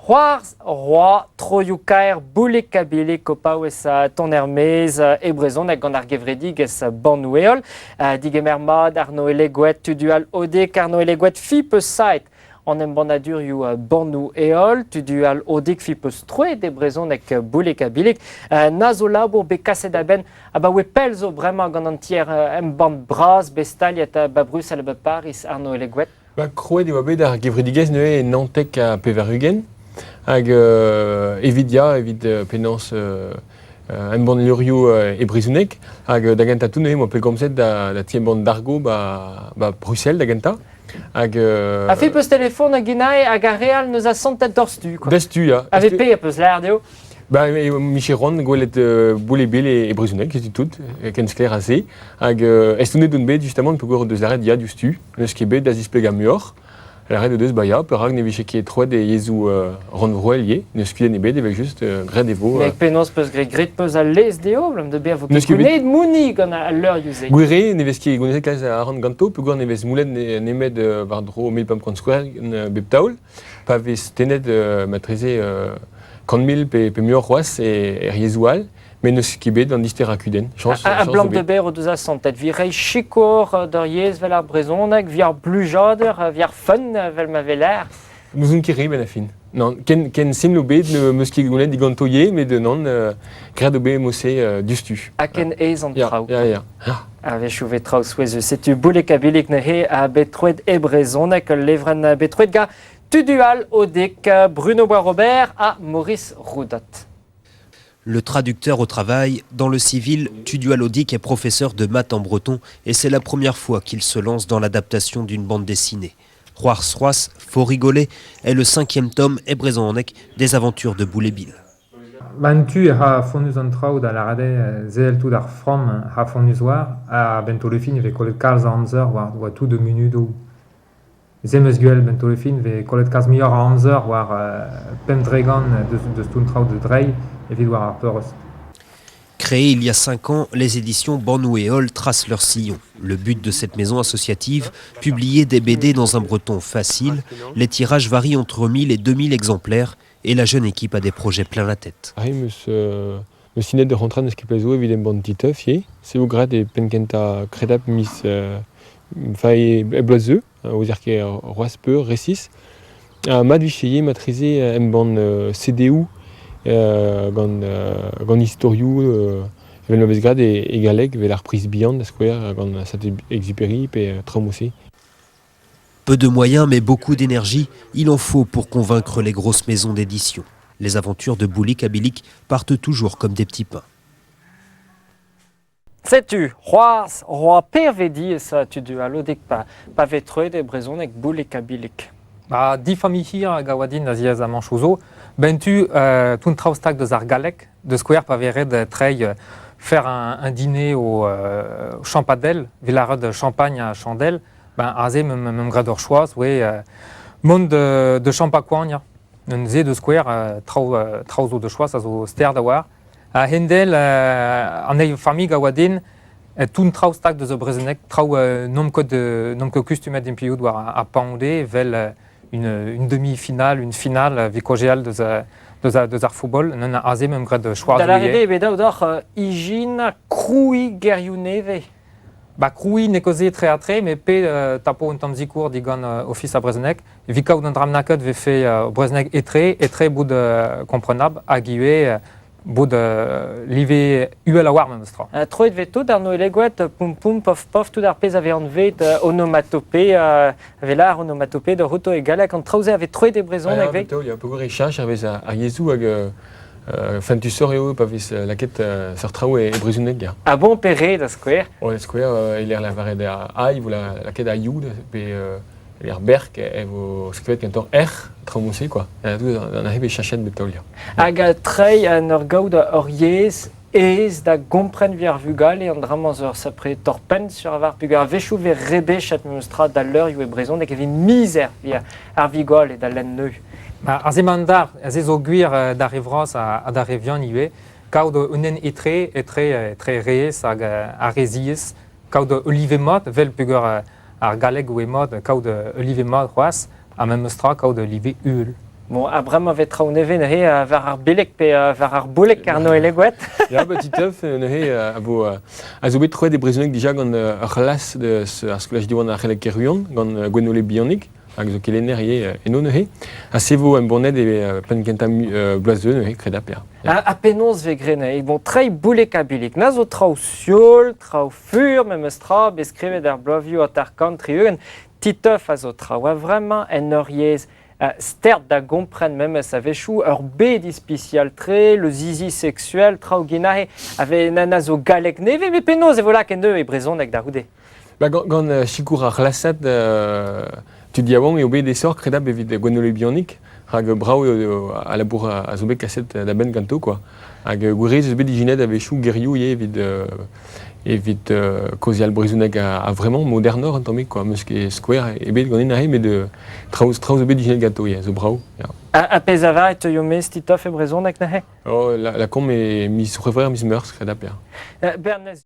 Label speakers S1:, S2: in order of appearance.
S1: C'hoarzh roi troioù-kaer boulig ha billig o paouez tont er-maez e brezhoneg gant ar gevredigezh Bannoù-Heol. Digemer mat Arno Elegoet, Tudual Odek, Arno Elegoet, fi peus saet an embannadurioù Bannoù-Heol, Tudual Odek, fi peus troet e brezhoneg boulig ha billig. Na zo labour bet kaset a-benn abaoe pell zo bremañ gant an tier embann bras bet staliet ba Bruxelles ha ba Paris, Arno Elegoet.
S2: Ba, krouet e oa bet ar gevredigezh neuze e 99 hag evit ya, evit penaos embann levrioù e brezhoneg hag da gentañ tout neuze 'moa pellgomzet da ti-embann Dargo ba, ba Bruxelles da gentañ hag
S1: A fait peus telefon hag inae hag ar re all neus asantet doc'htu quoi.
S2: Destu ya.
S1: A vez pe peus lâret dezho?
S2: Ba, Michel Roan gwelet boule bil e brezhoneg, setu tout, ken sklaer ha se. Hag estonet on bet justement peogwir o deus lâret ya diouzhtu. N'eus ket bet da zisplegañ muioc'h. Lâret o deus ba ya, perak ne vije ket troet e yezhoù rannvroel ivez. N'eus kudenn ebet evel-just, graet e vo.
S1: Met penaos peus graet? Graet peus al lez dezho, abalamour da bezañ vo ket gounezet mouni gant al leurioù-se.
S2: Gwir eo, ne vez ket gounezet kalz a arc'hant ganto peogwir ne vez moulet nemet war-dro 1500 skouer bep taol. Pa vez tennet matreze 100 000 pe muioc'h c'hoazh er yezhoù all. Met n'eus ket bet an disterañ kudenn. Chañs,
S1: A blam de ber o deus asantet. Vi reiñ sikour d'ur yezh vel ar brezhoneg, vi ar blujadur, vi ar fun vel ma veler.
S2: N'ouzon ket re benn ar fin. Non, ken, ken simpl eo bet, ne meus ket goulennet diganto ivez, met non, graet eo bet mod-se diouzhtu.
S1: Ha ken aes an traoù.
S2: Ya, ya.
S1: A-wechoù 'vez traoù souezhus. Setu Boulig ha Billig neuze ha bet troet e brezhoneg, ul levrenn bet troet gant Tudual Odek, Bruno Boisrobert ha Maurice Roudot.
S3: Le traducteur au travail, dans le civil, Tudual Audic est professeur de maths en breton et c'est la première fois qu'il se lance dans l'adaptation d'une bande dessinée. C'hoarzh c'hoazh, faut rigoler est le cinquième tome e brezhoneg des aventures de Boule Bill.
S4: Ba un tu e ra fonnus an traoù da lâret eo sevel tout ar framm ha fonnus war ha 'benn taol fin e vez kollet kalz a amzer war war tout da munudoù. Se 'm eus gwell 'benn taol fin 'vez kollet kalz muioc'h a amzer war 5% deus tout an traoù da dreiñ evit war ar peurrest.
S3: Créées il y a 5 ans, les éditions Bannoù-Heol tracent leur sillon. Le but de cette maison associative, publier des BD dans un breton facile. Les tirages varient entre 1000 et 2000 exemplaires et la jeune équipe a des projets plein la tête.
S2: Aze 'meus meus sinet ur c'hontrad n'eus ket pell zo evit embann Titeuf ivez. Se eo graet e penn-kentañ kredapl miz enfin e bloaz zeu, ouzer ket c'hoazh peur resis. Ha mat 'vije ivez matreze embann CDoù gant gant istorioù evel ma vez graet e galleg evel ar Priz Bihan da skouer gant Saint-Exupéry pe traoù mod-se.
S3: Peu de moyens mais beaucoup d'énergie, il en faut pour convaincre les grosses maisons d'édition. Les aventures de Boulig ha Billig partent toujours comme des petits pains.
S1: Setu, c'hoazh roa pervediezh tud a lodek pa, pa vez troet e brezhoneg Boulig ha Billig.
S4: Ba, di familh hir hag a oa din da ziaezamanchoù zo. Ben tu, tout traoù stag deus ar galleg, de skouer pa vez ret treiñ faire un dîner au Champadel, village Champagne à Chandelle, ben aze meum graet ur choaz, oe mont de Champakoagn, un se de skouer traoù traoù zo de choaz a zo sterd a-walc'h. A-hend-all, an eil familh a oa din, tout traoù stag deus ar brezhoneg, traoù n'omp ket n'omp ket kustumet implijout war ar pañde, evel une, une demi-finale, une finale, evit kaozeal deus, deus, deus ar football. Non, aze meum graet choaz.
S1: Da lâret eo bet dav deoc'h ijinañ krouiñ gerioù nevez.
S4: Ba krouiñ n'eo ket se tre-ha-tre, met pe tapo un tamm sikour digant Ofis ar brezhoneg. Evit kaout un dra bennaket 'vefe brezhoneg etre, etre bout komprenabl hag ivez bout live uhel a-walc'h memes tra.
S1: Troet vez tout ar Noelegouet, poum poum, pof pof, tout ar pezh a vez anvet onomatopée, a vez lâr onomatopée d'ur auto e galleg, an traoù-se a vez troet e brezhoneg vez?
S2: Ya, peogwir e cheñch hervez ar yezhoù hag fentusoc'h eo pa vez lakaet seurt traoù e brezhoneg ya.
S1: Ah bon, pere da skouer?
S2: Oh, da skouer, e lec'h lavaret ai vo lakaet aioù pe er berk e vo skrivet kentoc'h r traoù mod-se quoi. An aze vez cheñchet bep taol ya.
S1: Hag treiñ en ur gaout ur yezh aes da gompren evit ar vugale an dra-mañ zo ur sapre torr-penn sur a-walc'h peogwir a-wechoù 'vez rebechet memes tra da leurioù e brezhoneg evit mizer evit ar vugale da lenn neuze.
S4: Ba, aze emañ an aze zo gwir d'ar re vras ha d'ar re vihan ivez, kaout un hent etre, etre, etre rez hag ar re ziaes, kaout ul live mat, vel peogwir ar galleg oe mat, kaout ul live mat c'hoazh, ha memes tra kaout ul live uhel.
S1: Bon, ha bremañ 'vez traoù nevez neuze war ar beleg pe war ar bouleg Arno Elegoet.
S2: Ya, ba Titeuf, neuze a vo a zo bet troet e brezhoneg dija gant ur c'hlas deus ar skolaj Diwan ar C'helleg Kerhuon, gant Gwenole Bihannig, hag zo kelenner ivez eno neuze. Ha se vo embannet e penn kentañ bloaz zeu neuze, kredap, ya.
S1: Ha penaos 'vez graet neuze? Bon, treiñ bouleg ha billig. Na zo traoù sioul, traoù fur memes tra, bet skrivet er bloavioù 50 60. Titeuf a zo traoù a-vremañ en ur yezh stert da gompren memes a-wechoù, ur bed ispisial-tre, le zizi sexuel, traoù ginahe, a vez na zo galleg nevez, met penaos e vo lakaet neuze e brezhoneg da c'houde?
S2: Ba, gant sikour ar c'hlasad tud yaouank eo bet aesoc'h kredabl evit Gwenole Bihannig, rak brav eo al labour a zo bet kaset da benn ganto quoi. Hag gwiriz eus bet ijinet a-wechoù gerioù ivez evit kaozeal brezhoneg a-vremañ modernoc'h un tammig quoi. Meus ket skouer ebet ganin aze met traoù traoù zo bet ijinet ganto ivez, zo brav. Ya.
S1: Ha pezh a va e teuio maez Titeuf e brezhoneg neuze?
S2: Oh, lakaomp e miz C'hwevrer, miz Meurzh, kredabl, ya.
S1: Bernez